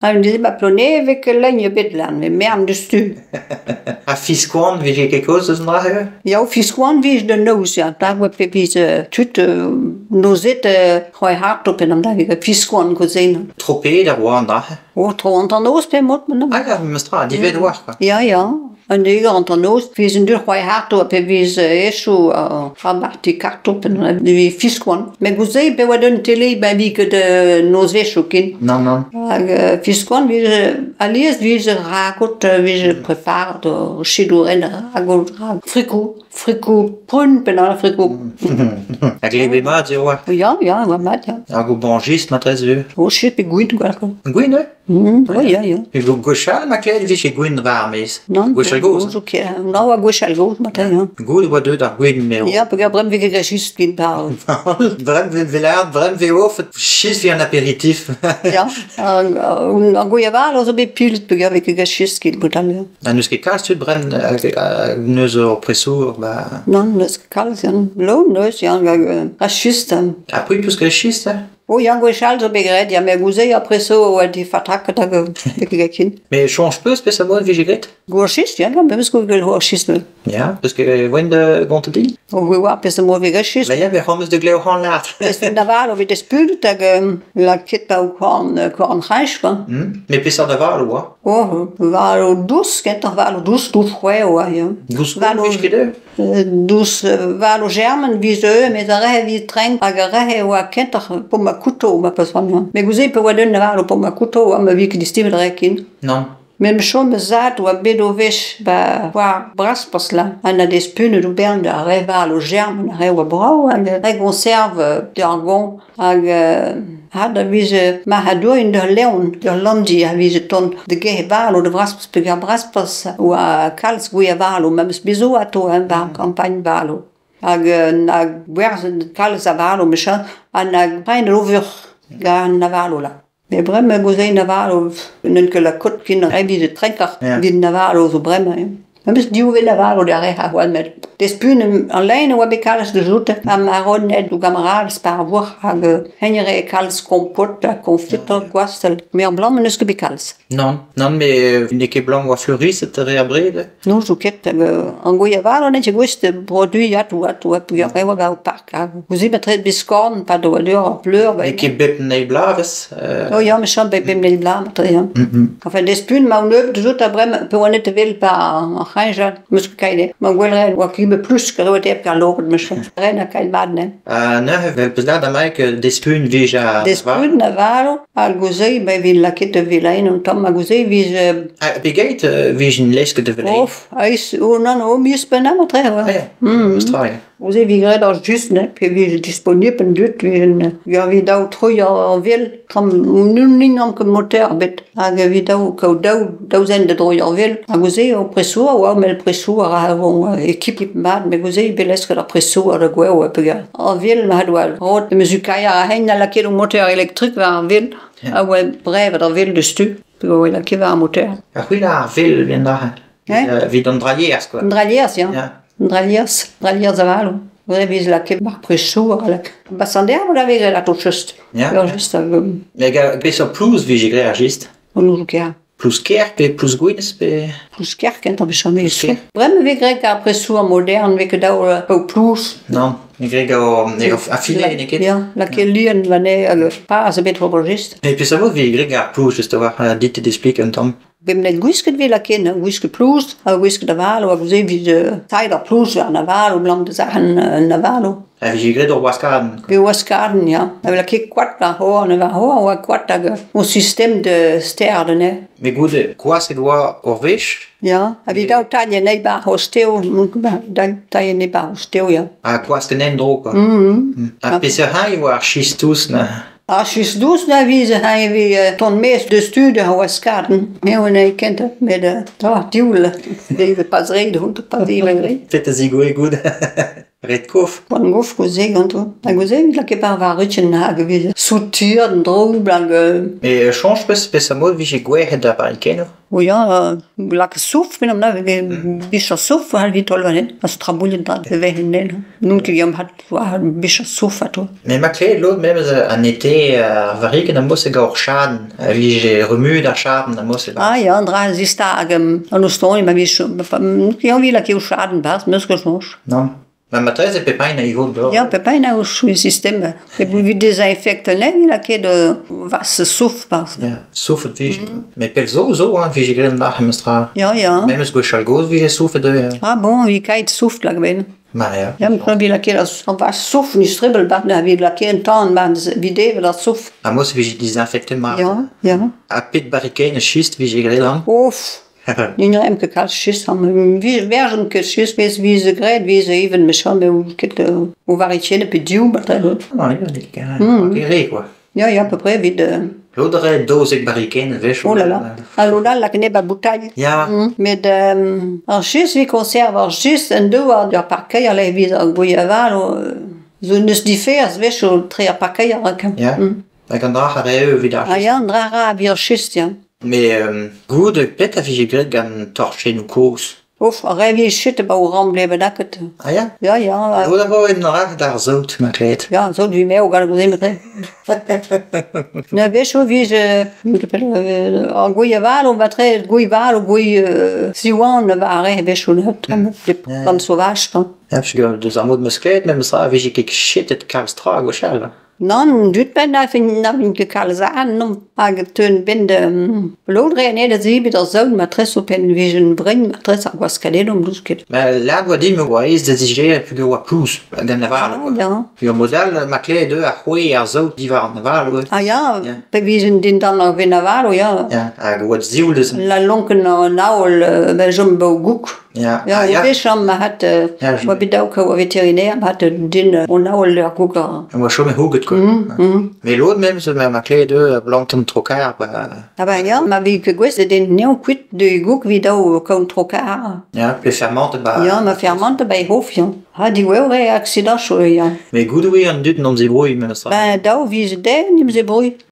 Ha neuze 'ba Plonevez ket lein ebet lan, met merenn diouzhtu. Ha fiskoan 'vije ket kaoz eus an dra-se? Ya, fiskoan 'vije da noz ya, da oa pep vije tud nozet c'hoari c'hartoù pe an dra fiskoan kozennoù. Tro pet a oa an dra-se? Oh, tro hanternoz pe mod maintenant. Ah ya, memes tra, diwezhat a-walc'h quoi. Ya, ya. Un deiz hanternoz, 'vez un dud c'hoari c'hartoù ha pe vez echu ar parti kartoù pe vez fiskoan. Met goude pe oa un tele ben 'vi ket nozvezhioù ken. Nann, nann. Hag fiskoan 'vije alies 'vije ragot 'vije preparet o chidourenn ragot friko, friko prun pe friko. Ha glevet mat eo oa? Ya, ya, oa mat, ya. Hag o bañjist matreze ivez? O chip e gwin gwalc'h. Gwin eo? Ja, ja. Gwechall ma klevet e vije gwin war ar maez. Nann, Gwechall gozh. Zo ket. Na oa gwechall gozh matin, hein. Gout e oa deuet ar gwin mero. Ja, peogwir bremañ 'vez ket graet chistr ken par. Bremañ 'vez lâret bremañ 'vez ofet chistr evit an aperitif. Ja, ar gouiañ-val zo bet pilet peogwir 'vez ket graet chistr ken mod-all. Ha n'eus ket kalz tud bremañ n'eus ur presour ba... Nann, n'eus ket kalz, yann. Lod n'eus, yann, ar chistr. Ha c'hwi 'peus graet chistr, hein? Oh ya, gwechall zo bet graet, ya, met goude après ça oa difatraket hag n'eo ket ken. Met soñj 'peus peseurt mod e vije graet? Gourchist, ya, memes gwell gourchist. Ya, peus ket voen da gontañ din? O oa peseurt mod 'vez graet chistr. Ba ya, met c'hoant 'meus da glev c'hoant lâret. Peseurt aval o vez despudet hag lakaet 'ba korn korn c'hreñj quoi. Met peseurt aval oa? Oh, valo dous, kentoc'h valo dous, dous c'hwezh oa, ya. Dous c'hwezh, ket eu? Dous valo Jermen 'vije eu met ar re evit trenk hag ar re oa kentoc'h pom ha kouto ma peus c'hoant. Met goude pa oa deut aval o pom ha kouto oa ma vi ket distimet re ken. Nann. Met me chom ma zad oa bet o wech 'ba war Brasparzh là ha 'na despunet o bern ar re valo Jermen ar re oa brav hag re goñserv d'ar Hag ha da vije marc'hadourien d'ur Leon, d'ur Landi a vije tont da Gervalo da Vrasparzh peogwir Brasparzh oa kalz gwez-avaloù memes bez zo atao hein, 'ba ar kampagn valo. Hag na gwerzhet kalz avaloù mechañ ha na prenet o vuoc'h gant an avaloù là. Met bremañ goude an avaloù n'on ket lakaet ken evit trenkañ evit an avaloù zo bremañ hein. Memes div vel avaloù da re a oa met Despun an lein a oa bet kalz deus oute ha maronet o gamarades par voar hag heñ a rae kalz kompot ha konfitr gwastell. Met ar bloaz n'eus ket bet kalz. Nann, nann, met n'eo ket 'blam oa fleuriset re abred. N'ouzout ket an gouiañ-vat on ket gouest da broduiñ atoù atoù peogwir e oa 'ba ho park ha gouze bepred bet skorn pa doa ur fleur. N'eo ket bep eil bloavezh. Oh ya, me chom bep eil bloaz matre. Enfin, despun ma on nebeut deus out bremañ pe oan et evel pa ar c'hreñjad 'meus ket kaet Ma gwell oa ket plus ket roet hep ar lored mechañ. Ren ha kaet mat ne. Ha neuze 'vel peus lâret damaik despun 'vije ar Despun a valo hag gouze ba vin lakaet da velein un tamm ha gouze 'vije Ha pegeit 'vijent lesket da velein? Of, eizh, oh nann, oh miz pennañ matre oa. Ah ya, memes tra ya. Gouze 'vi graet ar just ne, pe vije disponibl an dud 'vijent evit daou troiñ ar wel, tamm n'on ket moteur ebet hag evit daou kaout daou daou zen da droiñ ar wel. Ha goude eo presour a oa met presour a ra bon ekip mat met goude eo bet lesket ar presour da gouezhañ peogwir ar wel ma doa roet em eus kaer a-hent a lakaet o moteur elektrik war ar wel a oa brevet ar wel deus tu peogwir oa lakaet war ar moteur. Ha c'hwi ar wel evit an dra-se? Evit an drailherz quoi. An drailherz ya. An drailherz, drailherz avaloù. Goude 'vez lakaet ar presour Ba Sant-Ervlan a vez atao just. Ya. Just hag Met peseurt plouz 'vije graet ar jist? On n'ouzon ket. Plouz kerc'h pe plouz gwinizh pe... Plouz kerc'h kentañ 'vez chomet. Bremañ e vez graet ar presour modern 'vez ket dav kaout plouz. Non, ne graet ar filet n'eo ket? Ya, lakaet lien warne hag paz ebet ober just. Et peseurt mod 'vije graet ar plouz just a-walc'h dit d'expliquer un tamm? Bemdez gwisket 'vez lakaet, gwisket plouz ha gwisket avaloù hag se evit tailh ar plouz war an avaloù 'blam da sac'hañ an avaloù. Ha vije graet ur waskadenn? Pe waskadenn, ya. A lakaet koad war c'horn, war c'horn oa koad hag o sistem de sterd anezhe. Met goude, gwasket oa ur wech? Ya, ha evit daou tailh anezhi 'ba ar stev, tailh anezhi 'ba ar stev, ya. Ha gwasket en-dro, quoi. Ha peseurt hañv e oa ar chistous neuze? Ar chistr-dous na vize eñ evit tont maez deus tud ar waskadenn. Eñ oa anezhi kentañ met ah, diaoul, ne pas re, pas re. Petra 'zigouezh goude? Ret kof. Poan gof goze ganto. Hag goze evit lakaet par war rutien hag evit soutur an droubl hag... Me soñj peus peseurt mod vije gwerc'het da barrikennoù? O ya, lak souf, men am bichañ souf war evit taol ganin. A strabouilhet dra e vez en N'on ket yam hat war bichañ souf ato. Me ma klevet lod memes an été ar varrikenn am bosse gaout chadenn. A vije remud ar chadenn am bosse. Ah ya, an dra zistag an ouston ma vije... N'on ket lakaet o chadenn barzh, meus ket soñj. Non. Ma matreze Pepin a ivo dor. Ya, Pepin a o sistem. E evit dezinfektañ anezhi, lakaet vas souf barzh. Ya, soufet vije. Met pell zo zo, hein, vije graet an arc'h memestra. Ya, ya. Memes gwechall gozh vije soufet ivez. Ah bon, vi kaet souf lak ben. Ma ya. Ya, met vi lakaet ar vas souf ni stribbel bat na vi lakaet un tan man vi devet ar souf. Ha mos vije dezinfektet mat. Ya, ya. Ha pet barrikenn schist vije graet an? Ouf. Ni n'em ket kalz schist am verjen ket schist mes vize graet vize even me chom eo ket o varritienne pe div matre. Ah, ya, n'eo ket re, quoi. Ya, ya, à peu près evit... Lod a rae 12 barrikenn a-wechoù. Oh là là. Ha lod all lak neb a boutailh. Ya. Met ar schist vi konserv ar schist en douar d'ar parkeier le evit ar gouiaval zo neus diferz wechoù tre ar parkeier. Ya. Hag an dra a rae evit ar Ah schist. ya, an dra ra evit ar schist, ya. Met goude pet a vije graet gant torchennoù kozh? Ouf, ar re vije chut ba o ramble bennaket. Ah ya? Ya, ya. Lod a vo en ra d'ar saout, ma klevet. Ya, saout vi meo gant gouze metre. Na wechoù vije ar gouiaval o matre, gouiaval o goui siwan va ar re wechoù neut. Gant sauvage, hein. Ya, parce que deus ar mod meus klevet memes tra a vije ket chetet kalz tra gwechall. Nann, dud ben na fin na vin ket kalz an, non. Hag teun ben de lod re anezhe da zebet ar saout matresse o penn vijen brin matresse ar gwaskadennoù m'eus ket. Ma lâret oa din me oa aes da zigerer peogwir oa plouz gant an aval. Ah, ya. Ur mod all, ma klevet eo ar c'hwezh ar saout diwar an aval. Quoi. Ah ya, Ya. pe vijen dindan ar venaval, ya. Ya, hag oa zioul deus. La lonken an aol ben jom ba o gouk. Ya, Ya, ah, o ya. wech am ma hat, Ya, oa bet daou ka oa vétérinaire, ma hat din on aol ar gouk ar... Oa chom e houget, quoi. Met lod memes ma ma klevet eo a blank an trokar, ba... Ah ben ya, ma vi ket gwez den neo kuit de gouk vi daou kaout trokar. Ya, pe fermante ba... Ya, ma fermante ba e hof, ya. Ha diwezh re accident cho, ya. Met gout eo an dud n'am zebrouilh memes tra. Ben daou vize den, im zebrouilh.